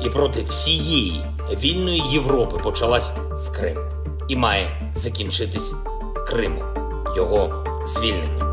і проти всієї вільної Європи почалась з Криму і має закінчитись Кримом, його звільненням.